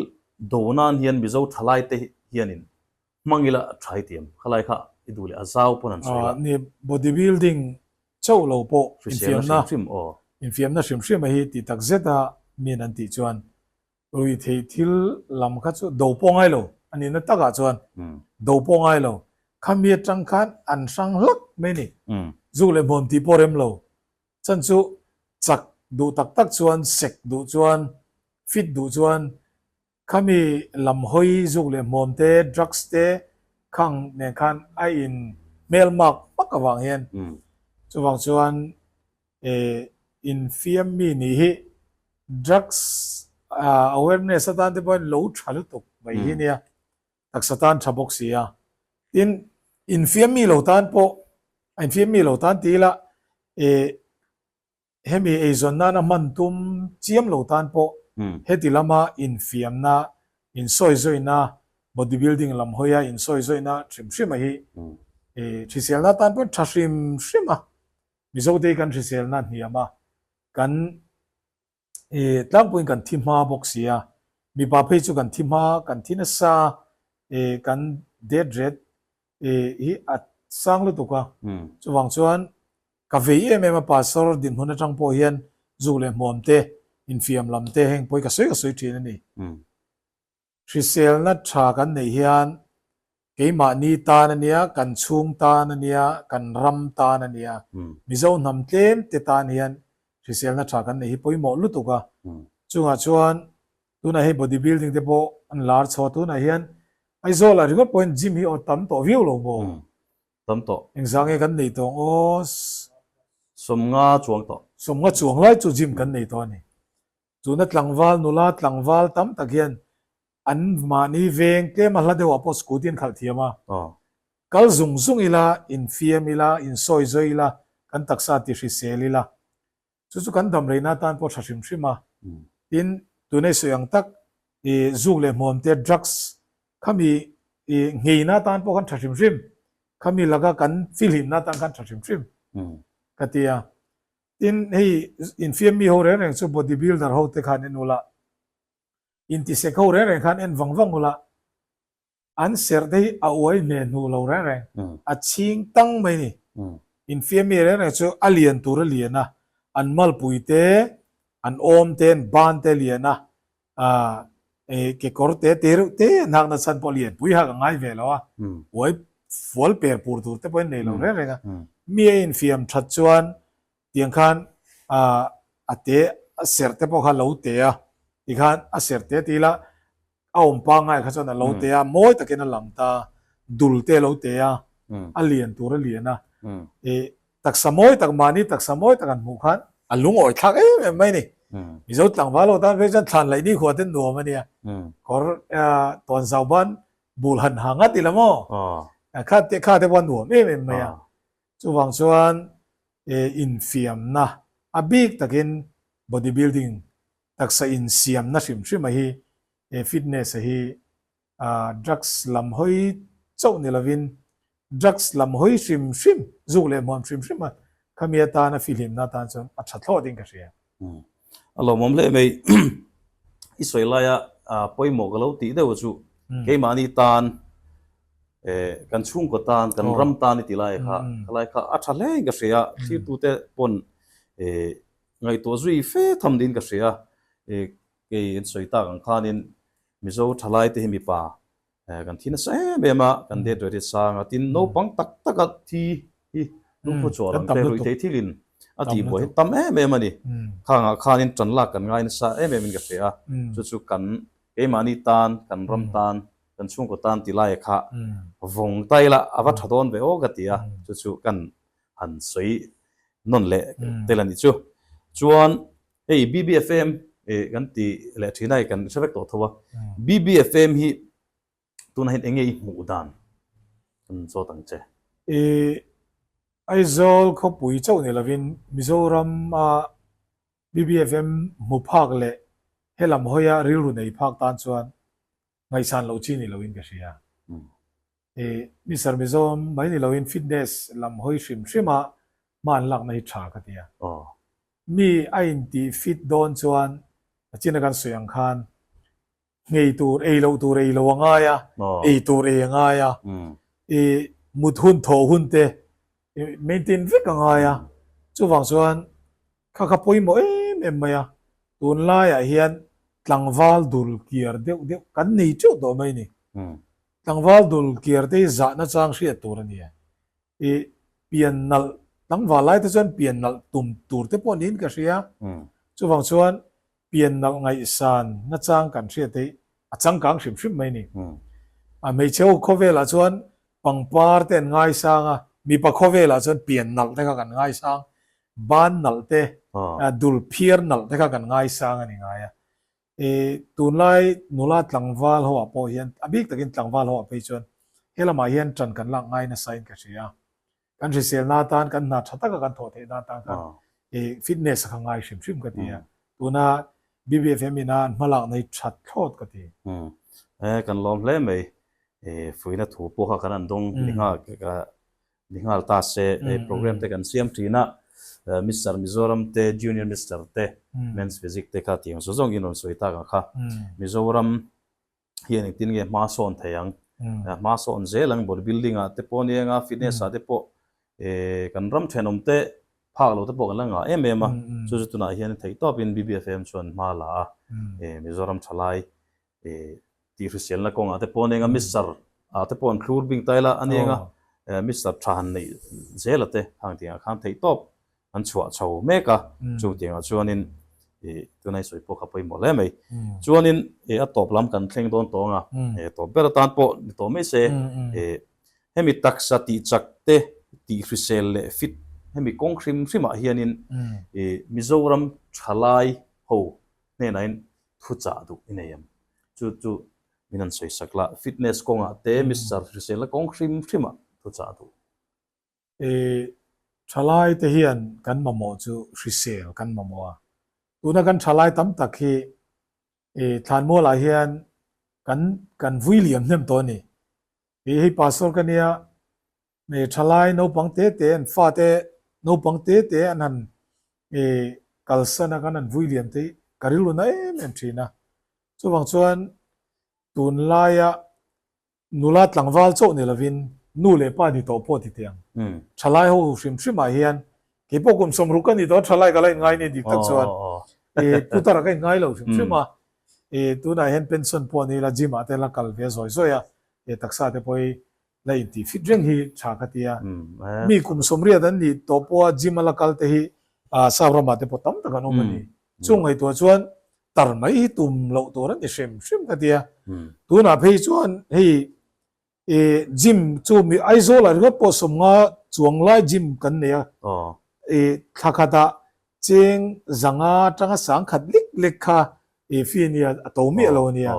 do nan hian Mizo thalai te hianin hmang ila tha i ti em? Khalai kha i duh leh a zau pawn an sawi la. Ni body building chauh lo pawh infiamna hrim aw. Infiamna hrim hrim a hi tih tak zet a min an tih chuan ruih theih thil lam kha chu do pawh ngai lo a nihna takah chuan do pawh ngai lo. Khami atang khan an hrang hlak mai ni. Zuk leh hmuam tih pawh rem lo. Chan chu chak duh tak tak chuan sek duh chuan fit duh chuan Khami lam hawi zuk leh hmuam te, drugs te khang nen khan a in hmel mak hmak avang hian chuvang chuan infiam mi nih hi drugs awareness atan te pawhin lo tha lutuk mai hi nia, taksa tan tha bawk si a. Tin, infiam mi lo tan pawh, infiam mi lo tan ti ila Hemi eizawn nana hman tum chiam lo tan pawh heti lama infiamna, insawizawiina, body building lam hawia insawizawiina hrim hrim a hi hriselna tan pawh tha hrim hrim a. Mizote hi kan hriselna hniam a, kan tlangpuiin kan thi hma bawk si a, mipa phei chu kan thi hma, kan thi nasa, kan death rate hi a sang lutuk a, chuvang chuan Ka vei em em a pastor dinhmun atang pawh hian zuk leh hmuam te, infiam lam te heng pawh hi ka sawi ka sawi thin a ni. Hriselna tha kan neih hian keimahni tan a nia, kan chhung tan a nia, kan ram tan a nia, Mizo hnam tlem te tan hian hriselna tha kan neih hi pawimawh lutuk a. Chungah chuan tunah hei body building te pawh an lar chho a, tunah hian Aizawl ah ringawt pawhin gym hi aw tam tawh viau lo maw? Tam tawh. Engzah nge kan nei tawh ang aw? Sawmnga chuang tawh. Sawmnga chuang lai chu gym kan nei tawh a ni. Tuna tlangval, nula tlangval tam tak hian an mahni veng tlem a hla deuhah pawh scooty an khalh thiam a. Kal zung zung ila, infiam ila, insawi zawi ila, kan taksa ti hrisel ila. Chu chu kan dam reina atan pawh tha hrim hrim a. Tin, tunei sawi ang tak i zuk leh hmuam te, drugs, khami i ngheina atan pawh khan tha hrim hrim, khami laka kan fihlimna atan khan tha hrim hrim ka ti a. Tin, hei infiam mi ho reng reng chu body builder ho te khan en ula, intisek ho reng reng khan en vang vang ula, An serh te hi a uai hne hnu lo reng reng, a chhing tang mai ni. Infiam mi reng reng chu a lian tur a lian a, an malpui te, an awm te, an ban te a lian a, kekawr te te reuh te an hak na chhan pawh lian pui hak a ngai ve lo a, uai fual per pur tur te pawh in nei lo reng reng a. Mi a infiam that chuan tiang khan a te a serh te pawh kha lo te a, tikhan a serh te ti ila A awm pangngai kha chuan a lo te a, mawi takin a lang ta, dul te a lo te a, a lian tur a lian a. I taksa mawi tak, mahni taksa mawi tak an hmuh khan a lungawi thlak em em mai a ni. Mizo tlangval ho tan phei chuan thlan laih ni khua te nuam a nia. Kawr tawn zau ban bul han ha ngat ila maw? Kha te kha te pawh a nuam em em mai a. Chuvang chuan infiamna a bik takin body building Taksa insiamna hrim hrim a hi he fitness a hi drugs lam hawi chauh ni lovin drugs lam hawi hrim hrim, zuk leh hmuam hrim hrim a khami atana fihlimna atan chuan a tha thlawt in ka hria. A lawmawm hle mai. I sawi laia pawimawh ka lo tih deuh chu keimahni tan kan chhungkaw tan, kan ram tan i ti lai kha, khalai kha a tha hle in ka hria. Thlirtute pawn Ngaihtuah zui fe tham niin ka hria. Kei an sawi tak ang khanin Mizo thalai te hi mipa kan thi nasa em em a, kan det reh rit sang a, tin naupang tak taka thi hi lungphu chhuah lam te ruih thei thilin a tih buai hi tam em em a ni. Khangah khanin tan lak kan ngai nasa em em in ka hria a, chu chu kan keimahni tan, kan ram tan, kan chhungkaw tan ti lai kha vawng ta ila a va tha dawn ve aw ka ti a, chu chu kan han sawi nawn leh tel a nih chu. Chuan hei BBFM kan ti leh thin a, kan hre vek tawh tho a. BBFM hi tunah hian eng nge i hmuh dan kan zawt ang che? I. Aizawl khawpui chauh ni lovin Mizoram a BBFM hmu phak leh helam hawia rilru nei phak tan chuan ngaihsan loh chi ni loin ka hria. I Mister Mizoram mai ni loin fitness lam hawi hrim hrim a hma an lakna hi tha ka ti a. Mi a intih fit dawn chuan a china kan sawi ang khan nghei tur ei loh tur ei lo a ngai a, ei tur ei a ngai a, i mut hun thawh hun te maintain vek a ngai a, chuvang chuan kha kha pawimawh em em mai a, tunlaiah hian tlangval dul kiar deuh deuh kan nei teuh tawh mai a ni. Tlangval dul kiar te hi zahna chang hriat tur a ni a, i pian nalh tlangval lai te chuan pian nalh tum tur te pawh niin ka hria, chuvang chuan pian nalh ngaihsan nachang kan hriat theih a changkang hrim hrim mai ni. A hmeichhe ho khawvelah chuan pangpar te an ngaisang a, mipa khawvelah chuan pian nalh te kha kan ngaisang, ban nalh te, dul phiar nalh te kha kan ngaisang a ni ngai a. I tunlai nula tlangval ho ah pawh hian, a bik takin tlangval ho ah phei chuan helamah hian ṭan kan lak ngai nasa in ka hria. Kan hriselna atan, kan hna tha taka kan thawh theihna atan khan i fitness a kha ngai hrim hrim ka ti a. Tuna BBFM ina an hmalakna hi that thlawt ka ti. E, kan lawm hle mai. E, fuihna thu pawh kha kan han dawng ni nghal ni nghal ta se. E, program te kan siam thin a, Mister Mizoram te, Junior Mister te, Men's Physique te kha tiang zawng zawng in rawn sawi tak ang kha. Mizoram hian engtin nge hma sawn thei ang, hma sawn zel ang body building ah te pawh ania nga fitness ah te pawh kan ram thenawm te phak lo te pawh kan la ngah em em a, chu chu tunah hian theih tawp in BBFM chuan hma la a, Mizoram thalai tih hriselna kawngah te pawh ania nga Mister ah te pawh an thlur bing ta ila ania nga Mister tha han neih zel a te hang tiangah khan theih tawp an chhuah chho mek a, chutiangah chuanin ih tunai sawi pawh kha pawimawh hle mai. Chuanin ih a tawp lam kan thleng dawn tawng a, ih tawp ber atan pawh ni tawh mai se, ih hemi taksa tih chak te tih hrisel leh fit hemi kawng hrim hrimah hianin ih Mizoram thalai ho hnenah thu chah duh i nei em? Chu chu min han sawi sak la, fitness kawngah te Mister hriselna kawng hrim hrimah thu chah duh. I thalai te hian kan mamawh chu hrisel kan mamawh a, tuna kan thalai tam tak hi i thlanmualah hian kan kan vui liam hnem tawh a ni. I hei pastor ka nia, i thalai naupang te te an fate naupang te te an han i kalsan a kan han vui liam te hi ka rilru na em em thin a. Chuvang chuan tunlaia Nula tlangval chauh ni lovin nu leh pa ni tawh pawh ti teh ang. Thalai ho hrim hrimah hian kei pawh kum sawmruk ka ni tawh a, thalai ka la inngai ni dik tak chuan i putar ka inngai lo hrim hrim a. I tunah hian pension pawh ni ila gym ah te la kal ve zawi zawi a, i taksa te pawh hi la intih fit reng hi tha ka ti a. Mi kum sawmriat an nih tawh pawha gym a la kal te hi South ramah te pawh tam tak an awm a ni. Chung ngaihtuah chuan tar mai hi tum loh tur a ni hrim hrim ka ti a. Tunah phei chuan hei i gym chu mi Aizawl ah ringawt pawh sawmnga chuang lai gym kan nei a. I thla khatah cheng zanga atanga sangkhat lek lek kha i fee a nia a to miah lo a nia.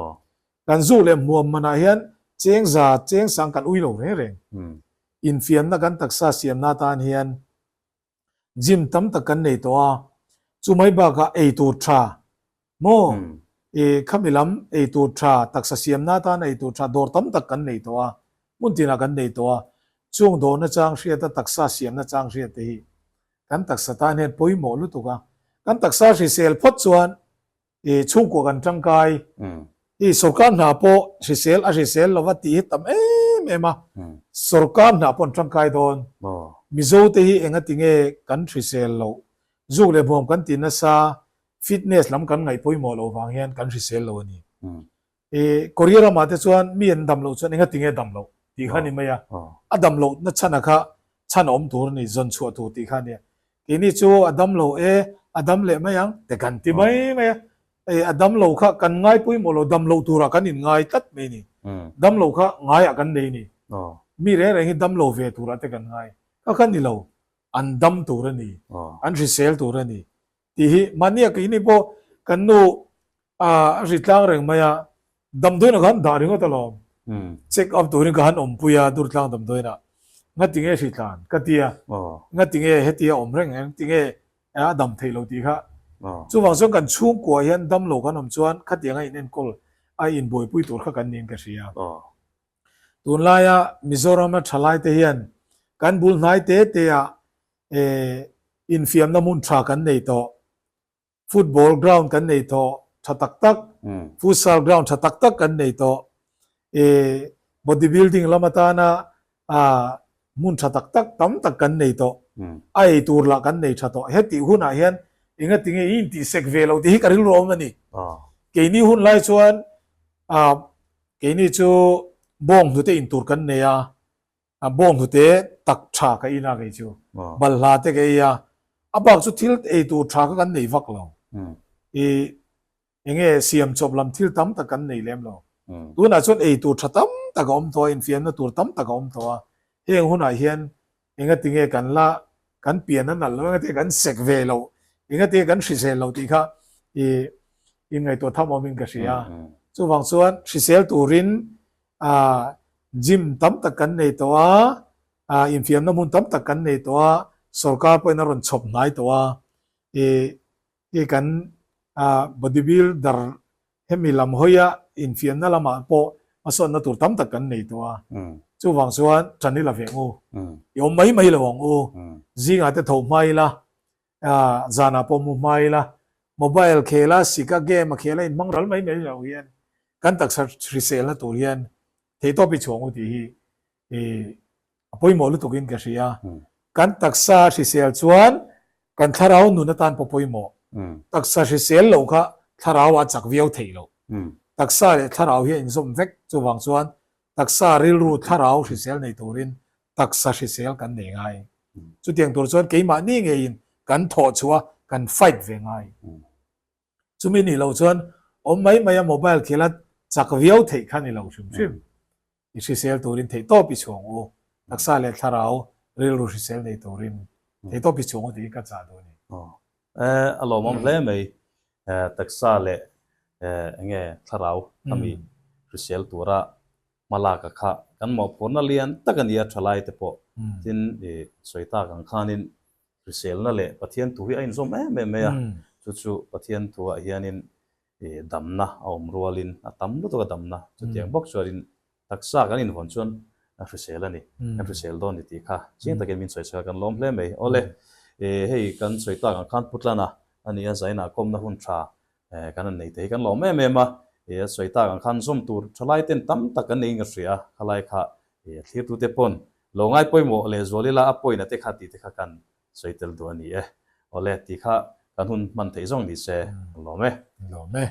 Kan zu leh hmuam manah hian cheng za cheng sang kan ui lo reng reng. Infiamna kan taksa siamna atan hian Gym tam tak kan nei tawh a, chu mai bakah ei tur tha maw i khami lam ei tur tha taksa siamna atan ei tur tha dawr tam tak kan nei tawh a, hmun tinah kan nei tawh a, chung dawrna chang hriata taksa siamna chang hriat te hi kan taksa tan hian pawimawh lutuk a, kan taksa hrisel phawt chuan I chhungkua kan tangkai, i sorkar hna pawh hrisel a hrisel lova tih hi tam em em a, sorkar hna pawh an tangkai dawn. Mizo te hi enga tinge kan hrisel loh, zuk leh hmuam kan ti nasa, fitness lam kan ngaih pawimawh loh vang hian kan hrisel lo a ni. I Korea ramah te chuan mi an dam loh chuan enga tinge dam loh tih kha a ni mai a, a dam loh na chhan a kha chhan a awm tur a ni, zawn chhuah tur tih kha a nia. Keini chu a dam lo e, a dam leh mai ang te kan ti mai mai a, e a dam lo kha kan ngai pawimawh lo, dam loh turah kan inngai tlat mai a ni. Dam lo kha ngaiah kan nei a ni. Mi reng reng hi dam lo ve turah te kan ngai. Kha kha ni lo, an dam tur a ni, an hrisel tur a ni tih hi mahnia keini pawh kan nu A ri tlang reng mai a, damdawiinah ka han dah ringawt alawm. Check up turin ka han awmpui a, Durtlang damdawiinah. Ngatinge hritlan ka tia, ngatinge hetia awm reng, ngatinge a dam theih lo tih kha. Chuvang chuan kan chhungkua hian dam lo kan awm chuan khatianga in enkawl a inbuaipui tur kha kan niin ka hria. Tunlaia Mizorama thalai te hian kan bul hnai te te ah infiamna hmun tha kan nei tawh. Football ground kan nei tawh tha tak tak, futsal ground tha tak tak kan nei tawh, body building lam atana hmun tha tak tak tam tak kan nei tawh, a ei tur lah kan nei tha tawh. Hetih hunah hian engatinge i intihsek ve lo tih hi ka rilru awm a ni. Keini hun lai chuan keini chu bawng hnute in tur kan nei a, A bawng hnute tak tha ka in a kei chu. Balhla te ka ei a. A bak chu thil ei tur tha kha kan nei vak lo. I enge siam chawp lam thil tam tak kan nei lem lo. Tunah chuan ei tur tha tam tak a awm tawh a, infiamna tur tam tak a awm tawh a. Heng hunah hian engatinge kan la kan pian a nalh lo, engatinge kan sek ve lo, engatinge kan hrisel lo tih kha i inngaihtuah tham awmin ka hria. Chuvang chuan hrisel turin A gym tam tak kan nei tawh a, a infiamna hmun tam tak kan nei tawh a, sorkar pawhin a rawn chhawp hnai tawh a, i i kan a body builder hemi lam hawia infiamna lamah pawh hmasawnna tur tam tak kan nei tawh a, chuvang chuan ṭan i la ve ang u, i awm mai mai lo ang u, zingah te tho hma ila, A zanah pawh mu hma ila, mobile khel a, sika game a khel a inhmang ral mai mai lo hian kan taksa hriselna tur hian theihtawp i chhuang u tih hi i a pawimawh lutukin ka hria. Kan taksa hrisel chuan kan thlarau nun atan pawh pawimawh. Taksa hrisel loh kha thlarau a chak viau theih loh. Taksa leh thlarau hi a inzawm vek chuvang chuan taksa rilru thlarau hrisel nei turin taksa hrisel kan nei ngai. Chutiang tur chuan keimahni ngeiin kan thawh chhuah a, kan fight ve ngai. Chumi nih loh chuan awm mai mai a mobile khel a chak viau theih kha ni lo hrim hrim. I hrisel turin theihtawp i chhuang u. Taksa leh thlarau rilru hrisel nei turin theihtawp i chhuang u tiin ka chah duh a ni. A lawmawm hle mai. Taksa leh enge thlarau khami hrisel tura Hmalaka kha kan mawhphurhna lian tak a ni a, thalai te pawh tin i sawi tak ang khanin hriselna leh Pathian thu hi a inzawm em em mai a, chu chu Pathian thuah hianin i damna a awm rualin a tam lutuk a damna, chutiang bawk chuanin taksa kan invawn chuan a hrisel a ni, kan hrisel dawn ni tih kha chiang takin min sawi chhuak a, kan lawm hle mai. Awle, hei kan sawi tak ang khan Putlana a ni a, Zainah kawmna hun tha Kan han nei thei kan lawm em em a, a sawi tak ang khan zawm tur thalai ten tam tak kan neiin ka hria a, khalai kha thlirtute pawn lo ngai pawimawh leh zual ila a pawina te kha tih te kha kan sawi tel duh a ni e. Awle tih kha kan hun hman theih zawng ni se, kan lawm e. Lawm e.